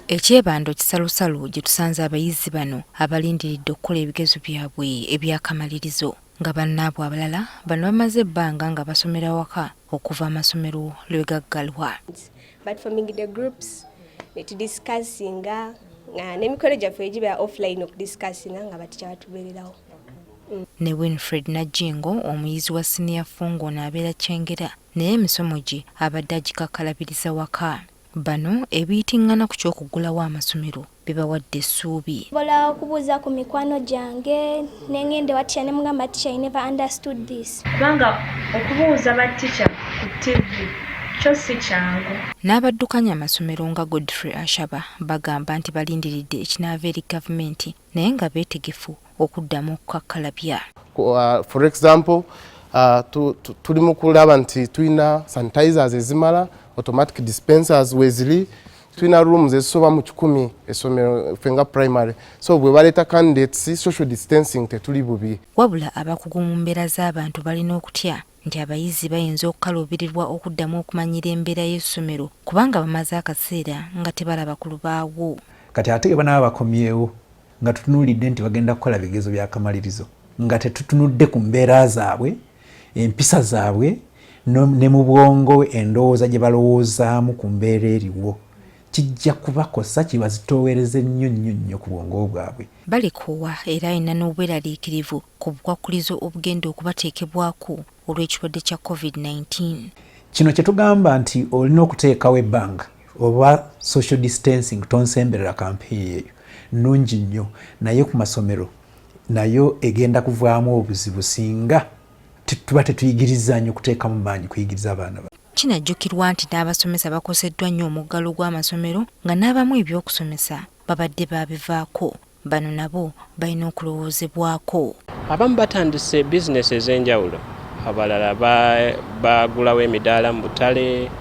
E Kyebando kisalosalo gye tusanze abayizi bano abalindiridde okukola ebigezo byabwe eby'akamalirizo nga bannaabwe abalala bano bamaze ebbanga nga basomera waka okuva amasomero lwe gaggalwa. But forming the groups ne tudiscussinga nga n'emikolo gyaffe egibeera offline okudiscussinga nga batica batubeererawo. Ne Winfred Najjingo omuyizi wa siniya four ng'ono abeera Kyengera naye emisomo gye abadde agikakkalabiriza waka. Bano ebiyiting'ana ku ky'okuggulawo amasomero bibawadde essuubi. Nsobola okubuuza ku mikwano gyange ne ngenda ewa teacher ne mugamba, "Teacher, I never understood this." Kubanga okubuuza ba teacher ku TV kyo si kyangu. N'abaddukanya amasomero nga Godfrey Ashaba bagamba nti balindiridde ekinaava eri gavumenti naye nga beetegefu okuddamu okukakkalabya. For example, tuli mu kulaba nti tulina sanitizers ezimala, automatic dispensers weziri, tulina rooms ezisoba mu 100 essomero ffe nga primary, so bwe baleeta candidates, social distancing tetuli bubi. Wabula abakugu mu mbeera z'abantu balina okutya nti abayizi bayinza okukaluubirirwa okuddamu okumanyira embeera y'essomero kubanga bamaze akaseera nga tebalaba ku lubaawo. Kati ate banaaba bakomyewo nga tutunuulidde nti bagenda kukola bigezo byakamalirizo nga tetutunudde ku mbeera zaabwe, empisa zaabwe ne mu bwongo endowooza gye balowoozaamu ku mbeera eriwo, kijja kubakosa, kibazitoowereze nnyo nnyo nnyo ku bwongo bwabwe. Balikoowa era alina n'obweraliikirivu ku bukwakkulizo obugenda okubateekebwako olw'ekirwadde kya COVID-19. Kino kye tugamba nti olina okuteekawo ebbanga oba social distancing, tonsemberera, campaign eyo nnungi nnyo, naye ku masomero nayo egenda kuvaamu obuzibu singa tuba tetuyigiriza nnyo kuteekamu maanyi kuyigiriza abaana. Kinajjukirwa nti n'abasomesa bakoseddwa nnyo omuggalo gw'amasomero nga n'abamu ebyokusomesa babadde babivaako. Bano nabo balina okulowoozebwako. Abamu batandise bizinesi ez'enjawulo, abalala bagulawo emidaala mu butale,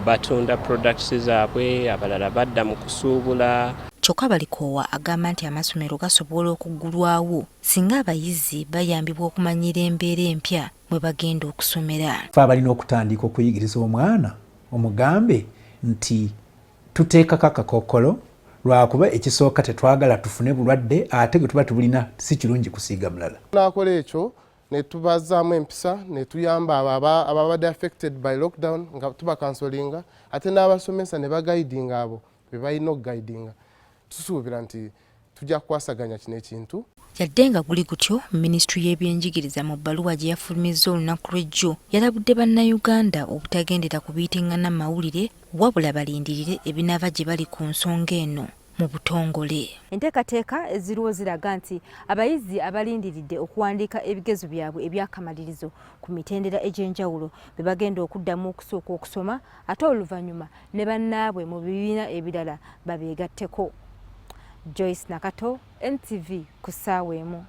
batunda products zaabwe, abalala badda mu kusuubula. Kyokka Balikoowa agamba nti amasomero gasobola okuggulwawo singa abayizi bayambibwa okumanyiira embeera empya mwe bagenda okusomera. Fe abalina okutandika okuyigiriza omwana, omugambe nti tuteekako akakookolo lwakuba ekisooka tetwagala tufune bulwadde, ate gwe tuba tubulina si kirungi kusiiga mulala. Nakola ekyo ne tubazaamu empisa ne tuyamba abo ababadde affected by lockdown nga tubacounselinga, ate n'abasomesa ne baguidinga abo be balina okuguidinga. Tusuubira nti tujja kukwasaganya kino ekintu. Yadde nga guli gutyo, minisitule y'ebyenjigiriza mu bbaluwa gye yafulumizza olunaku lw'ejjo yalabudde bannayuganda obutagendera ku biyitingana mawulire, wabula balindirire ebinaava gye bali ku nsonga eno mu butongole. Enteekateeka eziriwo ziraga nti abayizi abalindiridde okuwandiika ebigezo byabwe ebyakamalirizo ku mitendera egy'enjawulo be bagenda okuddamu okusooka okusoma, ate oluvannyuma ne bannaabwe mu bibiina ebirala babeegatteko. Joyce Nakato, NTV, ku ssaawa 1.